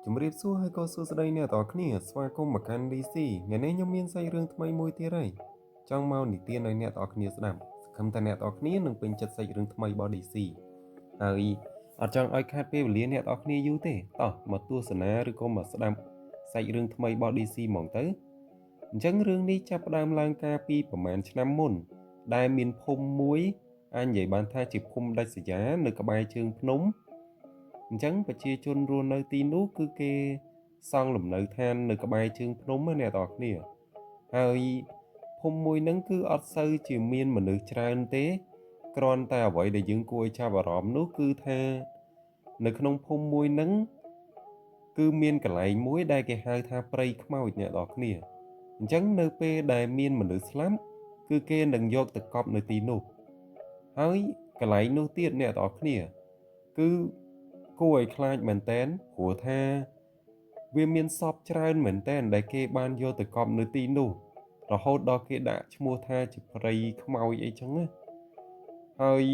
ជំរាបសួរហើយក៏សួស្តីអ្នកទាំងអស់គ្នាស្វាគមន៍មកកាន់ DC ថ្ងៃនេះខ្ញុំមានសាច់រឿងថ្មីមួយទៀតហើយចង់មកនិទានឲ្យអ្នកទាំងអស់គ្នាស្ដាប់សង្ឃឹមថាអ្នកទាំងអស់គ្នានឹងពេញចិត្តសាច់រឿងថ្មីរបស់ DC ហើយអត់ចង់ឲ្យខាតពេលវេលាអ្នកទាំងអស់គ្នាយូរទេតោះមកទស្សនាឬក៏មកស្ដាប់សាច់រឿងថ្មីរបស់ DC ហ្មងទៅអញ្ចឹងរឿងនេះចាប់ផ្ដើមឡើងកាលពីប្រហែលឆ្នាំមុនដែលមានភូមិមួយអាចនិយាយបានថាជាភូមិដាច់ស្រយាលនៅក្បែរជើងភ្នំ អញ្ចឹងប្រជាជនរស់នៅទីនោះគឺគេសង់លំនៅឋាននៅក្បែរជើងភ្នំណាអ្នកទាំងអស់គ្នាហើយភូមិមួយហ្នឹងគឺអត់សូវជាមានមនុស្សច្រើនទេគ្រាន់តែអ្វីដែលយើងគួរឲ្យចាប់អារម្មណ៍នោះគឺថានៅក្នុងភូមិមួយហ្នឹងគឺមានកន្លែងមួយដែលគេហៅថាព្រៃខ្មោចអ្នកទាំងអស់គ្នាអញ្ចឹងនៅពេលដែលមានមនុស្សស្លាប់គឺគេនឹងយកទៅកប់នៅទីនោះហើយកន្លែងនោះទៀតអ្នកទាំងអស់គ្នាគឺ គួរឲ្យខ្លាចមែនទែនព្រោះថាវាមានសពច្រើនមែនទែនដែលគេបានយកទៅកប់នៅទីនោះរហូតដល់គេដាក់ឈ្មោះថាជាព្រៃខ្មោចអីចឹងណាហើយ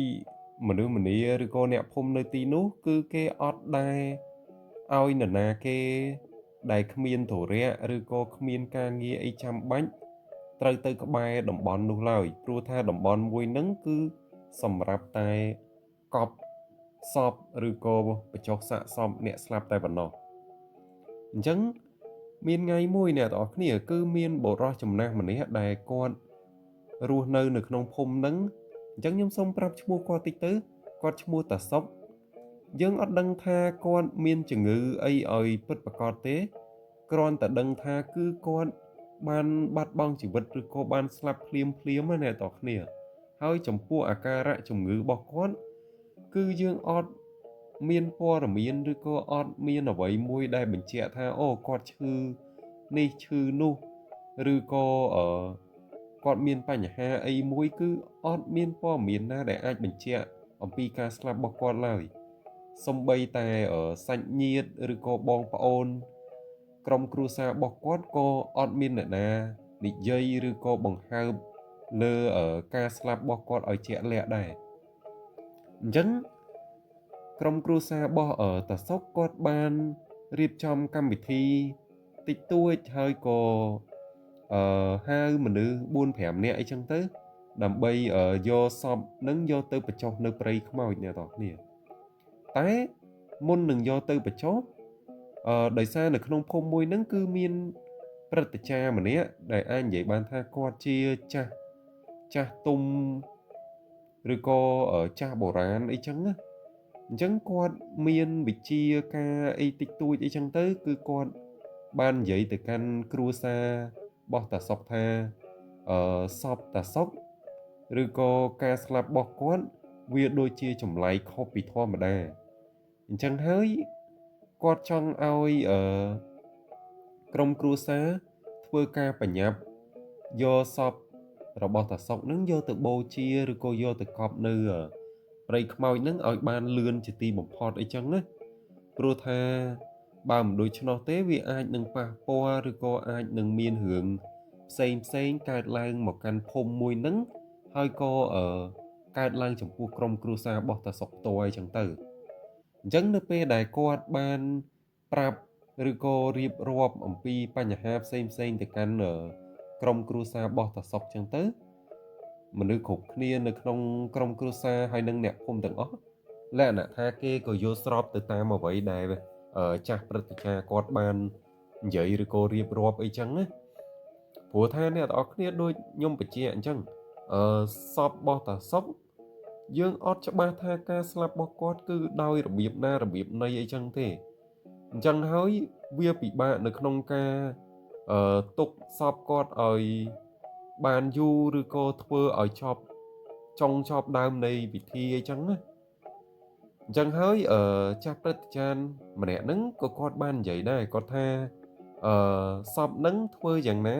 មនុស្សម្នាឬក៏អ្នកភូមិនៅទីនោះគឺគេអត់ដែលឲ្យនរណាគេដែលគ្មានធុរៈឬក៏គ្មានការងារអីចាំបាច់ត្រូវទៅក្បែរតំបន់នោះឡើយព្រោះថាតំបន់មួយហ្នឹងគឺសម្រាប់តែកប់ សពឬក៏បញ្ចុះសាកសពអ្នកស្លាប់តែប៉ុណ្ណោះអញ្ចឹងមានថ្ងៃមួយអ្នកទាំងអស់គ្នាគឺមានបុរសចំណាស់ម្នាក់ដែលគាត់រស់នៅនៅក្នុងភូមិហ្នឹងអញ្ចឹងខ្ញុំសូមប្រាប់ឈ្មោះគាត់តិចទៅគាត់ឈ្មោះតាសុកយើងអត់ដឹងថាគាត់មានជំងឺអីឲ្យពិតប្រាកដទេគ្រាន់តែដឹងថាគឺគាត់បានបាត់បង់ជីវិតឬក៏បានស្លាប់ភ្លាមភ្លាមណាអ្នកទាំងអស់គ្នាហើយចំពោះអាការៈជំងឺរបស់គាត់ គឺយើងអត់មានព័ត៌មានឬក៏អត់មានអ្វីមួយដែលបញ្ជាក់ថាអូគាត់ឈឺនេះឈឺនោះឬក៏អឺគាត់មានបញ្ហាអីមួយគឺអត់មានព័ត៌មានណាដែលអាចបញ្ជាក់អំពីការស្លាប់របស់គាត់ឡើយសំបីតែសាច់ញាតិឬក៏បងប្អូនក្រុមគ្រួសាររបស់គាត់ក៏អត់មានអ្នកណានិយាយឬក៏បង្ហើបលើការស្លាប់របស់គាត់ឲ្យជាក់លាក់ដែរអញ្ចឹង ក្រុមគ្រួសាររបស់តាសុកគាត់បានរៀបចំកម្មវិធីតិចតួចហើយក៏អឺហៅមនុស្ស4 5នាក់អីចឹងទៅដើម្បីយកសពនឹងយកទៅបញ្ចុះនៅព្រៃខ្មោចអ្នកទាំងគ្នាតែមុននឹងយកទៅបញ្ចុះដោយសារនៅក្នុងភូមិមួយហ្នឹងគឺមានព្រឹទ្ធាចារ្យម្នាក់ដែលអាចនិយាយបានថាគាត់ជាចាស់ចាស់ទុំឬក៏ចាស់បុរាណអីចឹងណា អញ្ចឹងគាត់មានវិជាការអីតិចតួចអីចឹងទៅ គឺគាត់បាននិយាយទៅកាន់គ្រួសាររបស់តាសុកថាអឺសពតាសុកឬក៏ការស្លាប់របស់គាត់វាដូចជាចម្លែកខុសពីធម្មតាអញ្ចឹងហើយគាត់ចង់ឲ្យអឺក្រុមគ្រួសារធ្វើការបញ្ញាប់យកសពរបស់តាសុកនឹងយកទៅបូជាឬក៏យកទៅកប់នៅ ព្រៃខ្មោចនឹងឲ្យបានលឿនជាទីបំផុតអីចឹងណាព្រោះថាបើមិនដូច្នោះទេវាអាចនឹងប៉ះពាល់ឬក៏អាចនឹងមានរឿងផ្សេងផ្សេងកើតឡើងមកកាន់ភូមិមួយហ្នឹងហើយក៏អឺកើតឡើងចំពោះក្រុមគ្រួសាររបស់តាសុកផ្ទាល់អីចឹងទៅអញ្ចឹងនៅពេលដែលគាត់បានប្រាប់ឬក៏រៀបរាប់អំពីបញ្ហាផ្សេងផ្សេងទៅកាន់ក្រុមគ្រួសាររបស់តាសុកចឹងទៅ មនុស្សគ្រប់គ្នានៅក្នុងក្រុមគ្រួសារហើយនិងអ្នកភូមិទាំងអស់លក្ខណៈថាគេក៏យល់ស្របទៅតាមអ្វីដែលចាស់ព្រឹទ្ធាចារ្យគាត់បាននិយាយឬក៏រៀបរាប់អីចឹងណាព្រោះថាអ្នកទាំងអស់គ្នាដូចខ្ញុំបញ្ជាក់អញ្ចឹងអឺសពរបស់តាសុកយើងអត់ច្បាស់ថាការស្លាប់របស់គាត់គឺដោយរបៀបណារបៀបណីអីចឹងទេអញ្ចឹងហើយវាពិបាកនៅក្នុងការអឺទុកសពគាត់ឲ្យបានយូរឬក៏ធ្វើឲ្យចប់ចុងចប់ដើមនៃពិធីអីចឹងណាអញ្ចឹងហើយអឺចាស់ព្រឹទ្ធាចារ្យម្នាក់ហ្នឹងក៏គាត់បាននិយាយដែរគាត់ថាអឺសពហ្នឹងធ្វើយ៉ាងណា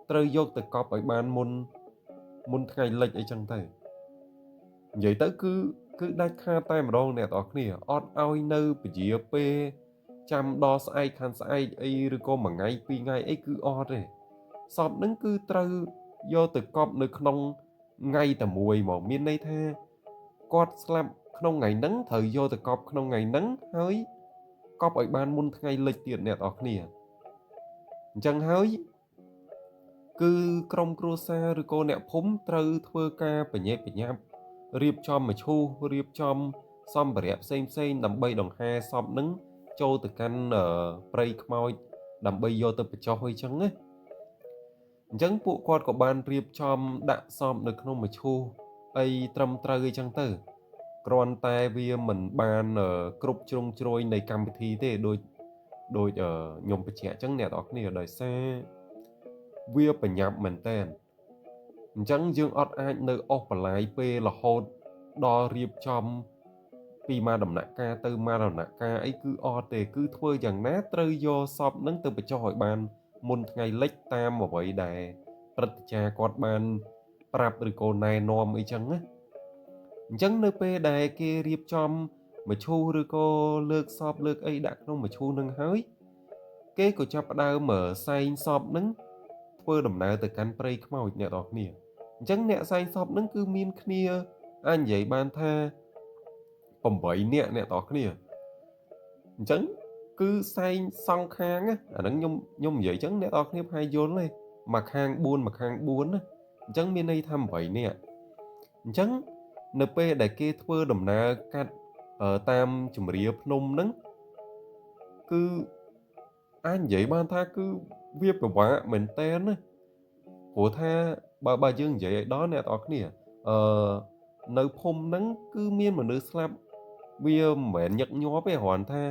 ត្រូវយកទៅកប់ឲ្យបានមុនមុនថ្ងៃលិចអីចឹងទៅនិយាយទៅគឺគឺដាច់ខាតតែម្ដងអ្នកទាំងអស់គ្នាអត់ឲ្យនៅពជាពេលចាំដល់ស្អែកខាងស្អែកអីឬក៏មួយថ្ងៃពីរថ្ងៃអីគឺអត់ទេសពហ្នឹងគឺត្រូវយកទៅកប់នៅក្នុងថ្ងៃតែមួយហ្មងមានន័យថាគាត់ស្លាប់ក្នុងថ្ងៃហ្នឹងត្រូវយកទៅកប់ក្នុងថ្ងៃហ្នឹងហើយ កប់ឲ្យបានមុនថ្ងៃលិចទៀតអ្នកនរគ្នាអញ្ចឹងហើយគឺក្រុមគ្រួសារឬក៏អ្នកភូមិត្រូវធ្វើការបញ្ញាបញ្ញាប់រៀបចំមឈូសរៀបចំសម្ភារៈផ្សេងផ្សេងដើម្បីដង្ហែសពនឹងចូលទៅកាន់ព្រៃខ្មោចដើម្បីយកទៅបញ្ចុះអីចឹងណាអញ្ចឹងពួកគាត់ក៏បានរៀបចំដាក់សពនៅក្នុងមឈូសអីត្រឹមត្រូវអីចឹងទៅគ្រាន់តែវាមិនបានគ្រប់ជ្រុងជ្រោយនៃកម្មវិធីទេដូចដូចខ្ញុំបញ្ជាក់អញ្ចឹងអ្នកនរគ្នាដោយសារវាប្រញាប់មែនតើអញ្ចឹងយើងអត់អាចនៅអស់បន្លាយពេលរហូតដល់រៀបចំពីមួយដំណាក់កាលទៅមួយដំណាក់កាលអីគឺអត់ទេគឺធ្វើយ៉ាងណាត្រូវយកសពនឹងទៅបញ្ចុះឲ្យបានមុនថ្ងៃលិចតាមអ្វីដែលព្រឹទ្ធាចារ្យគាត់បានប្រាប់ឬក៏ណែនាំអីចឹងណាអញ្ចឹងនៅពេលដែលគេរៀបចំមឈូសឬក៏លើកសពលើកអីដាក់ក្នុងមឈូសនឹងហើយគេក៏ចាប់ផ្ដើមសែងសពនឹងធ្វើដំណើរទៅកាន់ព្រៃខ្មោចអ្នកនរគ្នាអញ្ចឹងអ្នកសែងសពនឹងគឺមានគ្នាអាចនិយាយបានថា8នាក់អ្នកនរគ្នាអញ្ចឹងគឺសែងសងខាងអាហ្នឹងខ្ញុំនិយាយអញ្ចឹងអ្នកនរគ្នាប្រហែលយល់ទេមួយខាង4មួយខាង4ណាអញ្ចឹងមានន័យថា8នាក់អញ្ចឹងនៅពេលដែលគេធ្វើដំណើរកាត់តាមជំរាភ្នំហ្នឹងគឺអាចនិយាយបានថាគឺវាពិបាកមែនតើណាព្រោះថាបើយើងនិយាយឲ្យដល់អ្នកទាំងអស់គ្នាអឺនៅភូមិហ្នឹងគឺមានមនុស្សស្លាប់វាមិនមែនញឹកញាប់ទេគ្រាន់ថា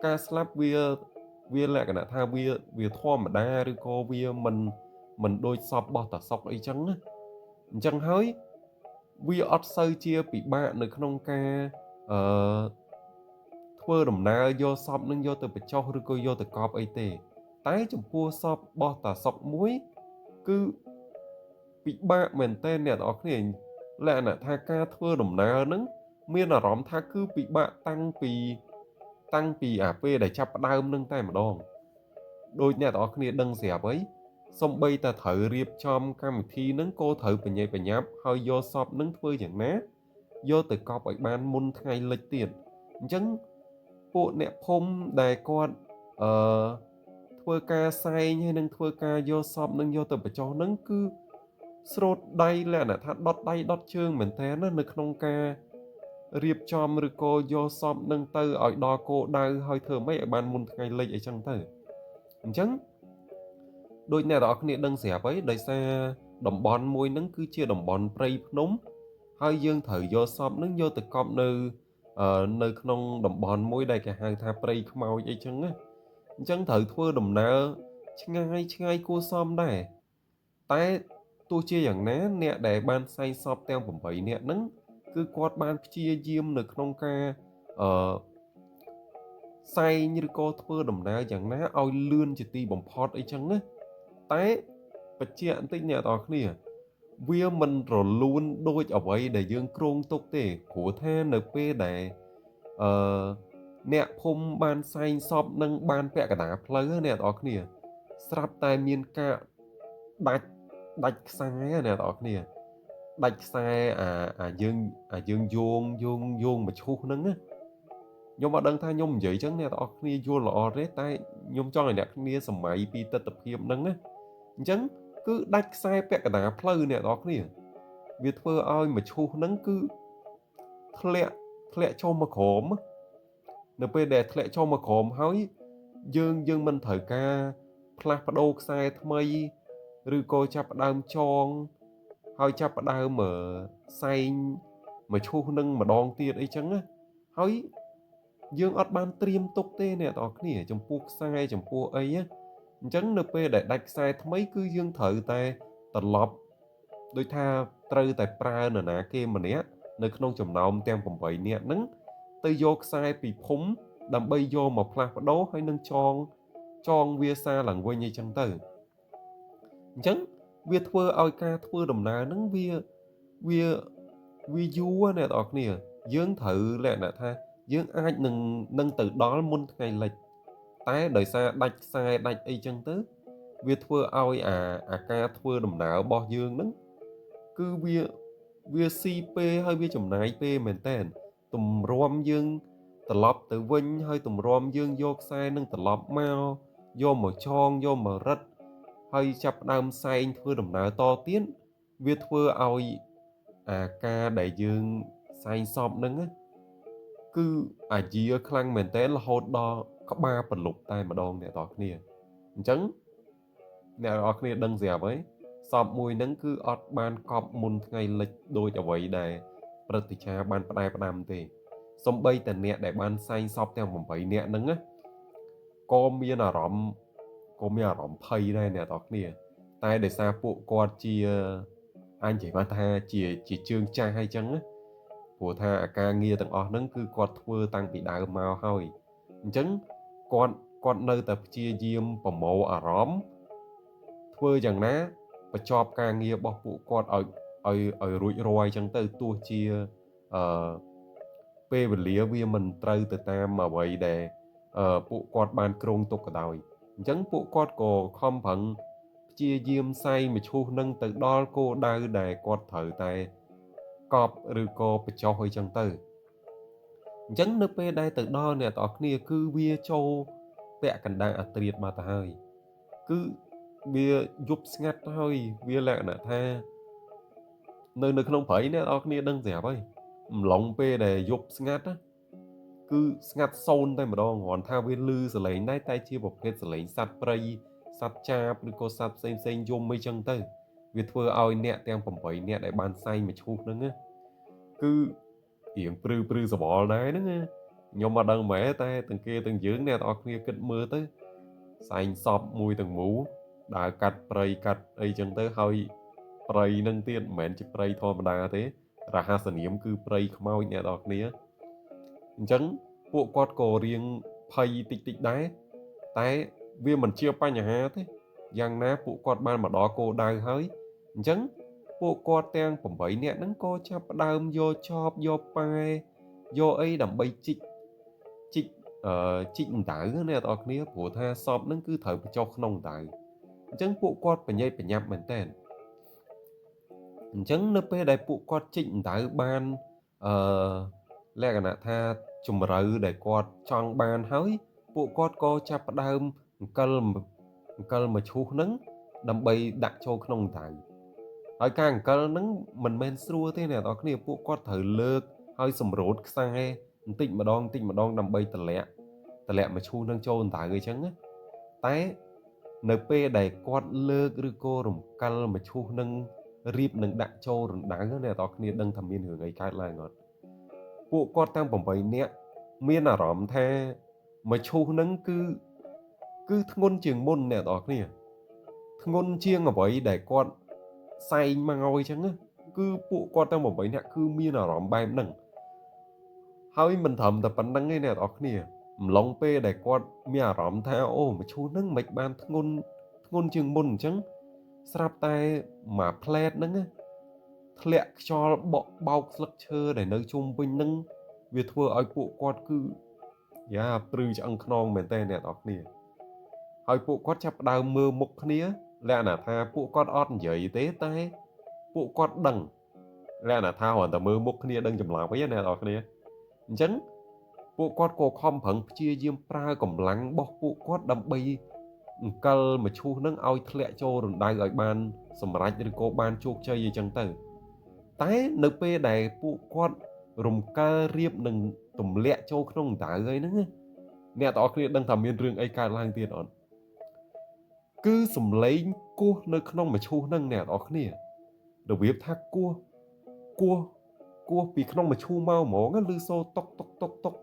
ការស្លាប់វាលក្ខណៈថាវាធម្មតាឬក៏វាមិនដូចសពរបស់តាសុកអីចឹងណាអញ្ចឹងហើយវាអត់សូវជាពិបាកនៅក្នុងការអឺធ្វើដំណើរយកសពនឹងយកទៅបញ្ចុះឬក៏យកទៅកប់អីទេតែចំពោះសពរបស់តាសុកមួយគឺពិបាកមែនទែនអ្នកទាំងអស់គ្នាលក្ខណៈថាការធ្វើដំណើរនឹងមានអារម្មណ៍ថាគឺពិបាកតាំងពីអាពេលដែលចាប់ផ្ដើមនឹងតែម្ដងដូចអ្នកទាំងអស់គ្នាដឹងស្រាប់ហើយសំបីតែត្រូវរៀបចំកម្មវិធីនឹងក៏ត្រូវបញ្ញាបញ្ញាប់ហើយយកសពនឹងធ្វើយ៉ាងណាយកទៅកប់ឲ្យបានមុនថ្ងៃលិចទៀតអញ្ចឹងពួកអ្នកភូមិដែលគាត់អឺធ្វើការសែងហើយនឹងធ្វើការយកសពនឹងយកទៅបញ្ចុះនឹងគឺស្រូតដៃលក្ខណៈថាដុតដៃដុតជើងមែនតើណានៅក្នុងការរៀបចំឬក៏យកសពនឹងទៅឲ្យដល់គោលដៅហើយធ្វើម៉េចឲ្យបានមុនថ្ងៃលិចអីចឹងទៅអញ្ចឹងដូចអ្នកទាំងអស់គ្នាដឹងស្រាប់ហើយដោយសារតំបន់មួយហ្នឹងគឺជាតំបន់ព្រៃភ្នំហើយយើងត្រូវយកសពហ្នឹងយកទៅកប់នៅក្នុងតំបន់មួយដែលគេហៅថាព្រៃខ្មោចអីចឹងណាអញ្ចឹងត្រូវធ្វើដំណើរឆ្ងាយឆ្ងាយគួរសមដែរតែទោះជាយ៉ាងណាអ្នកដែលបានសែងសពទាំង8នាក់ហ្នឹងគឺគាត់បានព្យាយាមនៅក្នុងការអឺសែងឬក៏ធ្វើដំណើរយ៉ាងណាឲ្យលឿនជាទីបំផុតអីចឹងណាតែបញ្ជាក់បន្តិចអ្នកទាំងអស់គ្នាវាមិនរលូនដូចអ្វីដែលយើងគ្រោងទុកទេព្រោះថានៅពេលដែលអឺអ្នកភូមិបានសែងសពនឹងបានពាក់កណ្ដាលផ្លូវអ្នកទាំងអស់គ្នាស្រាប់តែមានការដាច់ដាច់ខ្សែអ្នកទាំងអស់គ្នាដាច់ខ្សែអាអាយើងអាយើងយោងយោងយោងមឈូសហ្នឹងណាខ្ញុំអត់ដឹងថាខ្ញុំនិយាយចឹងអ្នកទាំងអស់គ្នាយល់ល្អទេតែខ្ញុំចង់ឲ្យអ្នកគ្នាសម័យពីទស្សនភាពហ្នឹងណាអញ្ចឹងគឺដាច់ខ្សែពាក់កណ្ដាលផ្លូវអ្នកទាំងអស់គ្នាវាធ្វើឲ្យមឈូសហ្នឹងគឺធ្លាក់ធ្លាក់ចុះមកក្រោមនៅពេលដែលធ្លាក់ចុះមកក្រោមហើយយើងមិនត្រូវការផ្លាស់ប្ដូរខ្សែថ្មីឬក៏ចាប់ផ្ដើមចងហើយចាប់ផ្ដើមសែងមឈូសនឹងម្ដងទៀតអីចឹងណាហើយយើងអត់បានត្រៀមទុកទេអ្នកទាំងអស់គ្នាចំពោះខ្សែចំពោះអីណាអញ្ចឹងនៅពេលដែលដាច់ខ្សែថ្មីគឺយើងត្រូវតែត្រឡប់ដូចថាត្រូវតែប្រើនរណាគេម្នាក់នៅក្នុងចំណោមទាំង8នាក់ហ្នឹងទៅយកខ្សែពីភូមិដើម្បីយកមកផ្លាស់ប្ដូរហើយនឹងចងចងវាសារឡើងវិញអីចឹងទៅអញ្ចឹងវាធ្វើឲ្យការធ្វើដំណើរហ្នឹងវាវាវាយូរអ្នកទាំងអស់គ្នាយើងត្រូវលក្ខណៈថាយើងអាចនឹងទៅដល់មុនថ្ងៃលិចតែដោយសារដាច់ខ្សែដាច់អីចឹងទៅវាធ្វើឲ្យអាការធ្វើដំណើររបស់យើងហ្នឹងគឺវាស៊ីពេលហើយវាចំណាយពេលមែនតើទម្រាំយើង ត្រឡប់ទៅវិញហើយទម្រាំយើងយកខ្សែនឹងត្រឡប់មកយកមកចងយកមករឹតហើយចាប់ផ្ដើមសែងធ្វើដំណើរតទៀតវាធ្វើឲ្យអាការដែលយើងសែងសពហ្នឹងណាគឺអាយាខ្លាំងមែនទែនរហូតដល់ក្បាលប្រលប់តែម្ដងអ្នកនរគ្នាអញ្ចឹងអ្នកនរគ្នាដឹងស្រាប់ហើយសពមួយហ្នឹងគឺអត់បានកប់មុនថ្ងៃលិចដូចអ្វីដែលព្រឹទ្ធាចារ្យបានផ្ដែផ្ដាំទេសំបីតែអ្នកដែលបានសែងសពទាំង8នាក់ហ្នឹងណាក៏មានអារម្មណ៍ក៏មានអារម្មណ៍ភ័យដែរអ្នកនរគ្នាតែដោយសារពួកគាត់ជាអញនិយាយបានថាជាជាជើងចាស់ហើយចឹងណាព្រោះថាអាការងារទាំងអស់ហ្នឹងគឺគាត់ធ្វើតាំងពីដើមមកហើយអញ្ចឹងគាត់គាត់នៅតែព្យាយាមប្រមូលអារម្មណ៍ធ្វើយ៉ាងណាបញ្ចប់ការងាររបស់ពួកគាត់ឲ្យឲ្យឲ្យរួចរាល់អញ្ចឹងទៅទោះជាអឺពេលវេលាវាមិនត្រូវទៅតាមអ្វីដែលពួកគាត់បានគ្រោងទុកក៏ដោយអញ្ចឹងពួកគាត់ក៏ខំប្រឹងព្យាយាមសែងមឈូសនឹងទៅដល់គោលដៅដែលគាត់ត្រូវតែកប់ឬក៏បញ្ចុះអីចឹងទៅអញ្ចឹងនៅពេលដែលទៅដល់អ្នកទាំងអស់គ្នាគឺវាចូលពាក់កណ្ដាលអាត្រៀតមកទៅហើយគឺវាយប់ស្ងាត់ហើយវាលក្ខណៈថានៅក្នុងព្រៃអ្នកនរគ្នាដឹងស្រាប់ហើយអំឡុងពេលដែលយប់ស្ងាត់ណាគឺស្ងាត់សូន្យតែម្ដងគ្រាន់ថាវាលឺសលេងដែរតែជាប្រភេទសលេងសត្វព្រៃសត្វចាបឬក៏សត្វផ្សេងផ្សេងយំអីចឹងទៅវាធ្វើឲ្យអ្នកទាំង8នាក់ដែលបានសែងមឈូសហ្នឹងណាគឺរៀងព្រឺព្រឺសវល់ដែរហ្នឹងណាខ្ញុំអត់ដឹងម៉ែតែទាំងគេទាំងយើងអ្នកទាំងអស់គ្នាគិតមើលទៅសែងសពមួយទាំងមូលដើរកាត់ព្រៃកាត់អីចឹងទៅហើយព្រៃនឹងទៀតមិនមែនជាព្រៃធម្មតាទេរហស្សនាមគឺព្រៃខ្មោចអ្នកនរគ្នាអញ្ចឹងពួកគាត់ក៏រៀងភ័យតិចតិចដែរតែវាមិនជាបញ្ហាទេយ៉ាងណាពួកគាត់បានមកដល់គោលដៅហើយអញ្ចឹងពួកគាត់ទាំង8នាក់ហ្នឹងក៏ចាប់ផ្ដើមយកចបយកប៉ែយកអីដើម្បីជីកជីកជីកអណ្ដៅអ្នកនរគ្នាព្រោះថាសពហ្នឹងគឺត្រូវបញ្ចុះក្នុងអណ្ដៅអញ្ចឹងពួកគាត់បញ្ញាបញ្ញាប់មែនតើអញ្ចឹងនៅពេលដែលពួកគាត់ជីកអណ្ដៅបានអឺលក្ខណៈថាជំរៅដែលគាត់ចង់បានហើយពួកគាត់ក៏ចាប់ផ្ដើមអង្គិលអង្គិលមឈូសហ្នឹងដើម្បីដាក់ចូលក្នុងអណ្ដៅហើយការអង្គិលហ្នឹងមិនមែនស្រួលទេអ្នកនរគ្នាពួកគាត់ត្រូវលើកហើយសម្រូតខ្សែបន្តិចម្ដងបន្តិចម្ដងដើម្បីតម្លាក់តម្លាក់មឈូសហ្នឹងចូលអណ្ដៅអញ្ចឹងណាតែនៅពេលដែលគាត់លើកឬក៏រំកិលមឈូសហ្នឹងរៀបនឹងដាក់ចូលរណ្ដៅអ្នកនរគ្នាដឹងថាមានរឿងអីកើតឡើងអត់ពួកគាត់ទាំង8នាក់មានអារម្មណ៍ថាមឈូសហ្នឹងគឺគឺធ្ងន់ជាងមុនអ្នកនរគ្នាធ្ងន់ជាងអ្វីដែលគាត់សែងមកអញ្ចឹងណាគឺពួកគាត់ទាំង8នាក់គឺមានអារម្មណ៍បែបហ្នឹងហើយមិនត្រឹមតែប៉ុណ្្នឹងទេអ្នកនរគ្នាអំឡុងពេលដែលគាត់មានអារម្មណ៍ថាអូមឈូសហ្នឹងមិនបានធ្ងន់ធ្ងន់ជាងមុនអញ្ចឹងស្រាប់តែមួយផ្លែតហ្នឹងណាធ្លាក់ខ្យល់បក់បោកស្លឹកឈើដែលនៅជុំវិញហ្នឹងវាធ្វើឲ្យពួកគាត់គឺយ៉ាព្រឺឆ្អឹងខ្នងមែនតើអ្នកនរគ្នាហើយពួកគាត់ចាប់ផ្ដើមមើលមុខគ្នាលក្ខណៈថាពួកគាត់អត់និយាយទេតែពួកគាត់ដឹងលក្ខណៈថាគ្រាន់តែមើលមុខគ្នាដឹងចម្លើយណាអ្នកនរគ្នាអញ្ចឹងពួកគាត់ក៏ខំប្រឹងព្យាយាមប្រើកម្លាំងរបស់ពួកគាត់ដើម្បីអង្គិលមឈូសនឹងឲ្យធ្លាក់ចូលរណ្ដៅឲ្យបានសម្រេចឬក៏បានជោគជ័យអញ្ចឹងទៅតែនៅពេលដែលពួកគាត់រំកិលរៀបនឹងទម្លាក់ចូលក្នុងរណ្ដៅហើយហ្នឹងអ្នកទាំងអស់គ្នាដឹងថាមានរឿងអីកើតឡើងទៀតអត់គឺសំឡេងគោះនៅក្នុងមឈូសហ្នឹងអ្នកទាំងអស់គ្នារបៀបថាគោះគោះគោះពីក្នុងមឈូសមកហ្មងឮសូរតុកតុកតុកតុក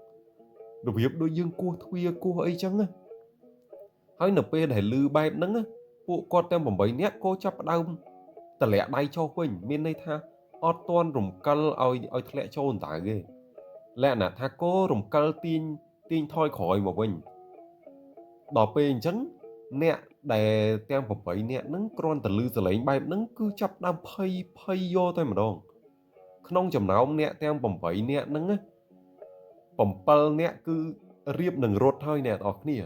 របៀបដូចយើងគោះទ្វារគោះអីចឹងណាហើយនៅពេលដែលឮបែបហ្នឹងពួកគាត់ទាំង8នាក់ក៏ចាប់ផ្ដើមតម្លាក់ដៃចុះវិញមានន័យថាអត់ទាន់រំកិលឲ្យឲ្យធ្លាក់ចូលអណ្ដៅទេលក្ខណៈថាគោរំកិលទាញទាញថយក្រោយមកវិញដល់ពេលអញ្ចឹងអ្នកដែលទាំង8នាក់ហ្នឹងគ្រាន់តែឮសលេងបែបហ្នឹងគឺចាប់ដើមភ័យភ័យយកតែម្ដងក្នុងចំណោមអ្នកទាំង8នាក់ហ្នឹងណា7នាក់គឺរៀបនឹងរត់ហើយអ្នកទាំងអស់គ្នា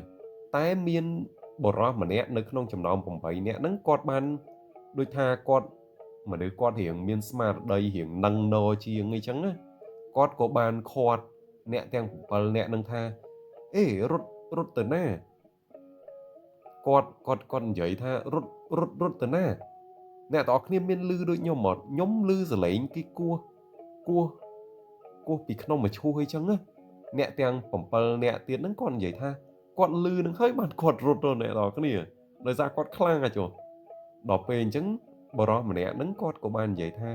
តែមានបុរសម្នាក់នៅក្នុងចំណោម8នាក់ហ្នឹងគាត់បានដូចថាគាត់មនុស្សគាត់រៀងមានស្មារតីរៀងនឹងណជាងអីចឹងណាគាត់ក៏បានខាត់ អ្នកទាំង7នាក់នឹងថាអេរត់រត់ទៅណាគាត់គាត់គាត់និយាយថារត់រត់រត់ទៅណាអ្នកទាំងអស់គ្នាមានលឺដូចខ្ញុំអត់ខ្ញុំលឺសលេងគេគោះគោះគោះពីក្នុងមឈូសអីចឹងណាអ្នកទាំង7នាក់ទៀតហ្នឹងគាត់និយាយថាគាត់លឺនឹងហើយបានគាត់រត់ទៅអ្នកទាំងអស់គ្នាដោយសារគាត់ខ្លាំងអាចុះដល់ពេលអញ្ចឹងបរិសម្នាក់ហ្នឹងគាត់ក៏បាននិយាយថា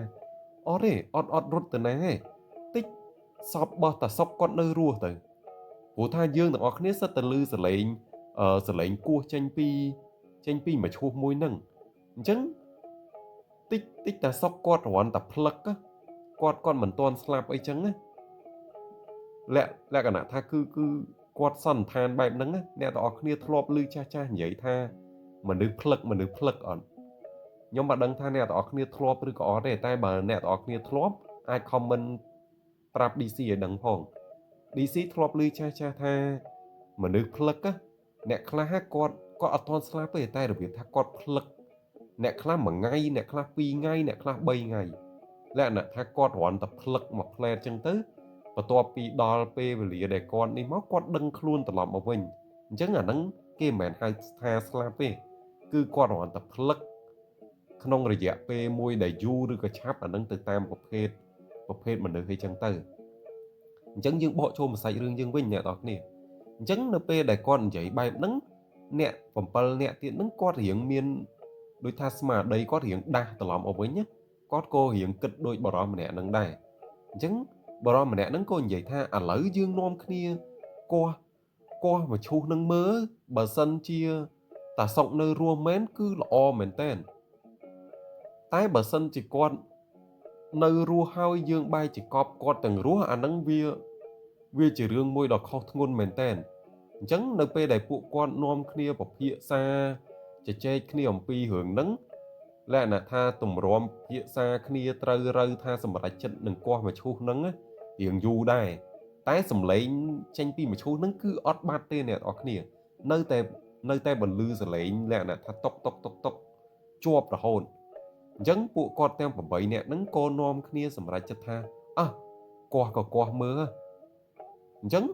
អត់ទេអត់អត់រត់ទៅណាទេតិចសពបោះតាសុកគាត់នៅរស់ទៅព្រោះថាយើងទាំងអស់គ្នាសិតតែលឺសលេងសលេងគោះចេញពីចេញពីមឈូសមួយហ្នឹងអញ្ចឹងតិចតិចតាសុកគាត់គ្រាន់តែផ្លឹកគាត់គាត់មិនទាន់ស្លាប់អីចឹងណាលក្ខលក្ខណៈថាគឺគឺគាត់សន្និដ្ឋានបែបហ្នឹងអ្នកទាំងអស់គ្នាធ្លាប់ឮចាស់ចាស់និយាយថាមនុស្សផ្លឹកមនុស្សផ្លឹកអត់ខ្ញុំមិនដឹងថាអ្នកទាំងអស់គ្នាធ្លាប់ឬក៏អត់ទេតែបើអ្នកទាំងអស់គ្នាធ្លាប់អាច comment ប្រាប់ DC ឲ្យដឹងផង DC ធ្លាប់ឮចាស់ចាស់ថាមនុស្សផ្លឹកអ្នកខ្លះគាត់គាត់អត់ទាន់ស្លាប់ទេតែរបៀបថាគាត់ផ្លឹកអ្នកខ្លះមួយថ្ងៃអ្នកខ្លះ2ថ្ងៃអ្នកខ្លះ3ថ្ងៃលក្ខណៈថាគាត់គ្រាន់តែផ្លឹកមួយផ្លែតចឹងទៅបន្ទាប់ពីដល់ពេលវេលាដែលគាត់នេះមកគាត់ដឹងខ្លួនត្រឡប់មកវិញអញ្ចឹងអាហ្នឹងគេមិនមែនហៅថាស្លាប់ទេគឺគាត់គ្រាន់តែផ្លឹកក្នុងរយៈពេលមួយដែលយូរឬក៏ឆាប់អាហ្នឹងទៅតាមប្រភេទប្រភេទមនុស្សអីចឹងទៅអញ្ចឹងយើងបកចូលមួយសាច់រឿងយើងវិញអ្នកនរគ្នាអញ្ចឹងនៅពេលដែលគាត់និយាយបែបហ្នឹងអ្នក7អ្នកទៀតហ្នឹងគាត់រៀងមានដូចថាស្មារតីគាត់រៀងដាស់ត្រឡប់មកវិញណាគាត់ក៏រៀងគិតដូចបរិសម្នាក់ហ្នឹងដែរអញ្ចឹងបរិសម្នាក់ហ្នឹងក៏និយាយថាឥឡូវយើងនាំគ្នាកោះកោះមកឈូសនឹងមើលបើសិនជាតាសុកនៅរស់មែនគឺល្អមែនតើតែបើសិនជាគាត់នៅរស់ហើយយើងបែរជាកប់គាត់ទាំងរស់អាហ្នឹងវាវាជារឿងមួយដ៏ខុសធ្ងន់មែនតើអញ្ចឹងនៅពេលដែលពួកគាត់នាំគ្នាពិភាក្សាជជែកគ្នាអំពីរឿងហ្នឹងលក្ខណៈថាទម្រាំពិភាក្សាគ្នាត្រូវរូវថាសម្រេចចិត្តនឹងកោះមឈូសហ្នឹងរៀងយូរដែរតែសំឡេងចេញពីមឈូសហ្នឹងគឺអត់បាត់ទេអ្នកនរគ្នានៅតែនៅតែបន្លឺសលេងលក្ខណៈថាតុកតុកតុកតុកជាប់រហូតអញ្ចឹងពួកគាត់ទាំង8នាក់ហ្នឹងក៏នាំគ្នាសម្រេចចិត្តថាអះកោះក៏កោះមើលអញ្ចឹង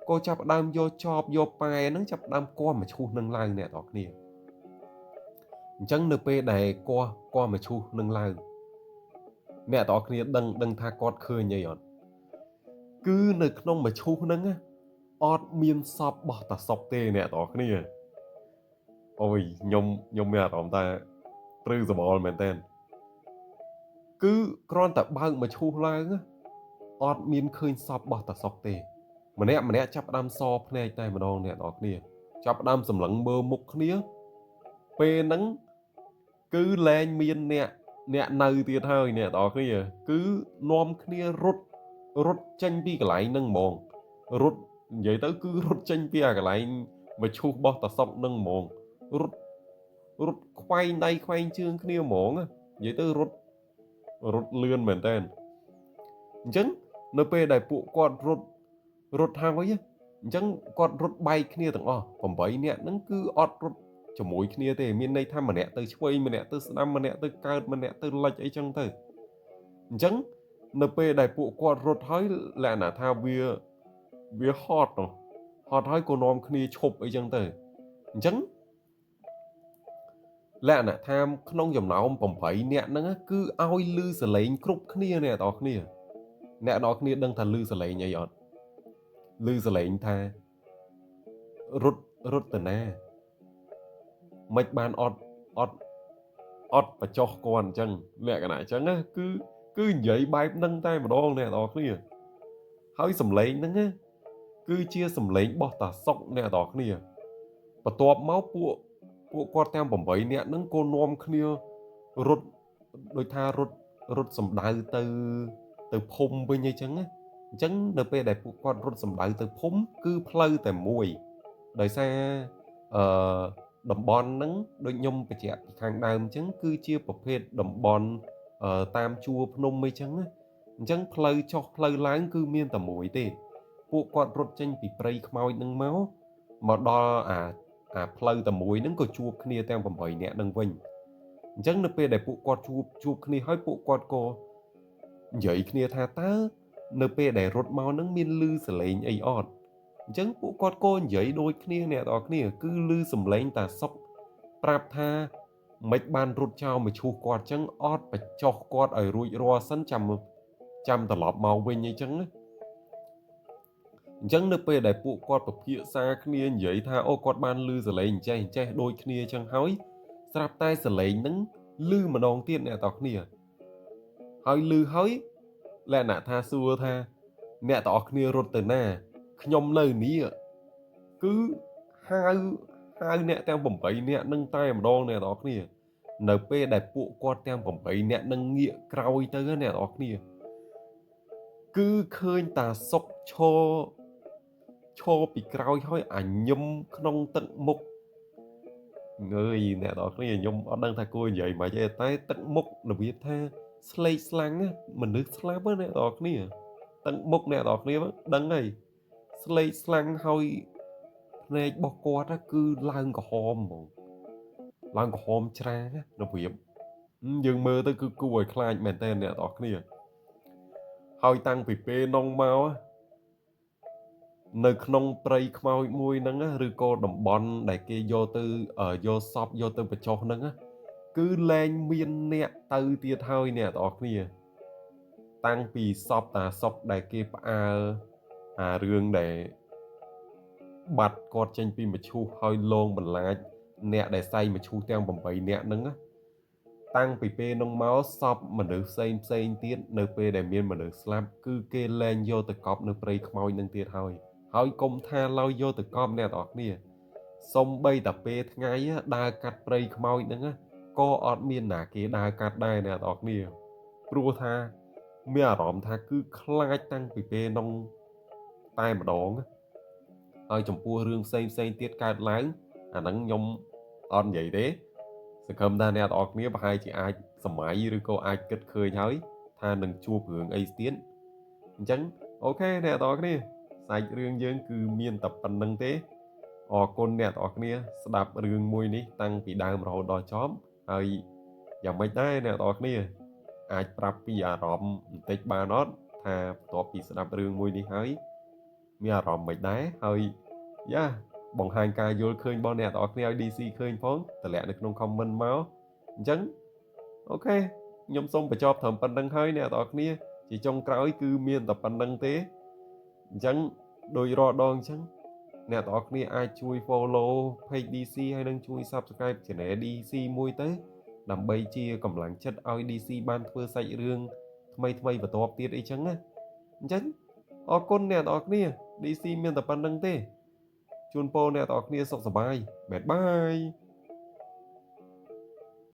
ក៏ចាប់ផ្ដើមយកចបយកប៉ែហ្នឹងចាប់ផ្ដើមកោះមឈូសនឹងឡើងអ្នកនរគ្នាអញ្ចឹងនៅពេលដែលកោះកោះមឈូសនឹងឡើងអ្នកទាំងអស់គ្នាដឹងដឹងថាគាត់ឃើញអីអត់គឺនៅក្នុងមឈូសហ្នឹងអត់មានសពបោះតាសុកទេអ្នកទាំងអស់គ្នាអូយខ្ញុំខ្ញុំមានអារម្មណ៍ថាព្រឺសម្បល់មែនតើគឺគ្រាន់តែបើកមឈូសឡើងអត់មានឃើញសពបោះតាសុកទេម្នាក់ម្នាក់ចាប់ផ្ដើមសភ្នែកតែម្ដងអ្នកនរគ្នាចាប់ផ្ដើមសម្លឹងមើលមុខគ្នាពេលហ្នឹងគឺលែងមានអ្នកអ្នកនៅទៀតហើយអ្នកនរគ្នាគឺនាំគ្នារត់រត់ចេញពីកន្លែងហ្នឹងហ្មងរត់និយាយទៅគឺរត់ចេញពីអាកន្លែងមឈូសបោះតាសុកហ្នឹងហ្មងរត់រត់ខ្វែងដៃខ្វែងជើងគ្នាហ្មងនិយាយទៅរត់រត់លឿនមែនតើអញ្ចឹងនៅពេលដែលពួកគាត់រត់រត់ហើយអញ្ចឹងគាត់រត់បែកគ្នាទាំងអស់8នាក់ហ្នឹងគឺអត់រត់ជាមួយគ្នាទេមានន័យថាម្នាក់ទៅឆ្វេងម្នាក់ទៅស្ដាំម្នាក់ទៅកើតម្នាក់ទៅលិចអីចឹងទៅអញ្ចឹងនៅពេលដែលពួកគាត់រត់ហើយលក្ខណៈថាវាវាហត់ហត់ហើយក៏នាំគ្នាឈប់អីចឹងទៅអញ្ចឹងលក្ខណៈថាក្នុងចំណោម8នាក់ហ្នឹងគឺឲ្យលឺសលេងគ្រប់គ្នាអ្នកនរគ្នាអ្នកនរគ្នាដឹងថាលឺសលេងអីអត់លឺសលេងថារត់រត់ទៅណាមិនបានអត់អត់អត់បញ្ចុះគាត់អញ្ចឹងលក្ខណៈអញ្ចឹងណាគឺគឺនិយាយបែបហ្នឹងតែម្ដងអ្នកនរគ្នាហើយសំឡេងហ្នឹងណាគឺជាសំឡេងបោះតាសុកអ្នកនរគ្នាបន្ទាប់មកពួកពួកគាត់ទាំង8នាក់ហ្នឹងក៏នាំគ្នារត់ដូចថារត់រត់សម្ដៅទៅទៅភូមិវិញអីចឹងណាអញ្ចឹងនៅពេលដែលពួកគាត់រត់សម្ដៅទៅភូមិគឺផ្លូវតែមួយដោយសារអឺតំបន់ហ្នឹងដូចខ្ញុំបញ្ជាក់ពីខាងដើមអញ្ចឹងគឺជាប្រភេទតំបន់តាមជួរភ្នំអីចឹងណាអញ្ចឹងផ្លូវចុះផ្លូវឡើងគឺមានតែមួយទេពួកគាត់រត់ចេញពីព្រៃខ្មោចហ្នឹងមកមកដល់អាអាផ្លូវតែមួយហ្នឹងក៏ជួបគ្នាទាំង8នាក់ហ្នឹងវិញអញ្ចឹងនៅពេលដែលពួកគាត់ជួបជួបគ្នាហើយពួកគាត់ក៏និយាយគ្នាថាតើ នៅពេលដែលរត់មកនឹងមានលឺសលេងអីអត់អញ្ចឹងពួកគាត់ក៏និយាយដូចគ្នាអ្នកទាំងអស់គ្នាគឺលឺសំឡេងតាសុកប្រាប់ថាមិនបានរត់ចោលមកឈូសគាត់ចឹងអត់បញ្ចុះគាត់ឲ្យរួចរាល់សិនចាំចាំត្រឡប់មកវិញអីចឹងណាអញ្ចឹងនៅពេលដែលពួកគាត់ពិភាក្សាគ្នានិយាយថាអូគាត់បានលឺសលេងអញ្ចេះអញ្ចេះដូចគ្នាអញ្ចឹងហើយស្រាប់តែសលេងហ្នឹងលឺម្ដងទៀតអ្នកទាំងគ្នាហើយលឺហើយលក្ខណៈថាសួរថាអ្នកទាំងអស់គ្នារត់ទៅណាខ្ញុំនៅនេះគឺហៅហៅអ្នកទាំង8នាក់នឹងតែម្ដងអ្នកទាំងអស់គ្នានៅពេលដែលពួកគាត់ទាំង8នាក់នឹងងាកក្រោយទៅអ្នកទាំងអស់គ្នាគឺឃើញតាសុកឈរឈរពីក្រោយហើយអាញឹមក្នុងទឹកមុខងើយអ្នកទាំងអស់គ្នាខ្ញុំអត់ដឹងថាគួរនិយាយមិនទេតែទឹកមុខរបៀបថាស្លេកស្លាំងមនុស្សស្លាប់ណាអ្នកទាំងអស់គ្នាទឹកមុខអ្នកទាំងអស់គ្នាដឹងហើយស្លេកស្លាំងហើយភ្នែករបស់គាត់គឺឡើងក្រហមហ្មងឡើងក្រហមច្រារបៀបយើងមើលទៅគឺគួរឲ្យខ្លាចមែនតើអ្នកទាំងអស់គ្នាហើយតាំងពីពេលនងមកនៅក្នុងព្រៃខ្មោចមួយហ្នឹងឬក៏តំបន់ដែលគេយកទៅយកសពយកទៅបញ្ចុះហ្នឹងគឺលែងមានអ្នកទៅទៀតហើយអ្នកទាំងអស់គ្នាតាំងពីសពតាសុកដែលគេផ្អើលអារឿងដែលបាត់គាត់ចេញពីមឈូសហើយលងបន្លាចអ្នកដែលសៃមឈូសទាំង8នាក់ហ្នឹងតាំងពីពេលនោះមកសពមនុស្សផ្សេងផ្សេងទៀតនៅពេលដែលមានមនុស្សស្លាប់គឺគេលែងយកទៅកប់នៅព្រៃខ្មោចនឹងទៀតហើយហើយកុំថាឡើយយកទៅកប់អ្នកទាំងអស់គ្នាសំបីតែពេលថ្ងៃដើរកាត់ព្រៃខ្មោចហ្នឹងក៏អត់មានណាគេដើរកាត់ដែរអ្នកទាំងអស់គ្នាព្រោះថាមានអារម្មណ៍ថាគឺខ្លាចតាំងពីពេលនោះតែម្ដងហើយចំពោះរឿងផ្សេងផ្សេងទៀតកើតឡើងអាហ្នឹងខ្ញុំអត់និយាយទេសង្ឃឹមថាអ្នកទាំងអស់គ្នាប្រហែលជាអាចសម័យឬក៏អាចគិតឃើញហើយថានឹងជួបរឿងអីទៀតអញ្ចឹង OK អ្នកទាំងអស់គ្នាសាច់រឿងយើងគឺមានតែប៉ុណ្្នឹងទេអរគុណអ្នកទាំងអស់គ្នាស្ដាប់រឿងមួយនេះតាំងពីដើមរហូតដល់ចប់ហើយយ៉ាងម៉េចដែរអ្នកទាំងអស់គ្នាអាចប្រាប់ពីអារម្មណ៍បន្តិចបានអត់ថាបន្ទាប់ពីស្ដាប់រឿងមួយនេះហើយមានអារម្មណ៍មិនដែរហើយយ៉ាបង្ហាញការយល់ឃើញរបស់អ្នកទាំងអស់គ្នាឲ្យ DC ឃើញផងតម្លាក់នៅក្នុង comment មកអញ្ចឹង OK ខ្ញុំសូមបញ្ចប់ត្រឹមប៉ុណ្្នឹងហើយអ្នកទាំងអស់គ្នាជាចុងក្រោយគឺមានតែប៉ុណ្្នឹងទេអញ្ចឹងដោយរាល់ដងអញ្ចឹងអ្នកទាំងអស់គ្នាអាចជួយ follow page DC ហើយនិងជួយ subscribe channel DC មួយទៅដើម្បីជាកម្លាំងចិត្តឲ្យ DC បានធ្វើសាច់រឿងថ្មីថ្មីបន្ទាប់ទៀតអីចឹងណាអញ្ចឹងអរគុណអ្នកទាំងអស់គ្នា DC មានតែប៉ុណ្្នឹងទេជូនពរអ្នកទាំងអស់គ្នាសុខសប្បាយ bye bye.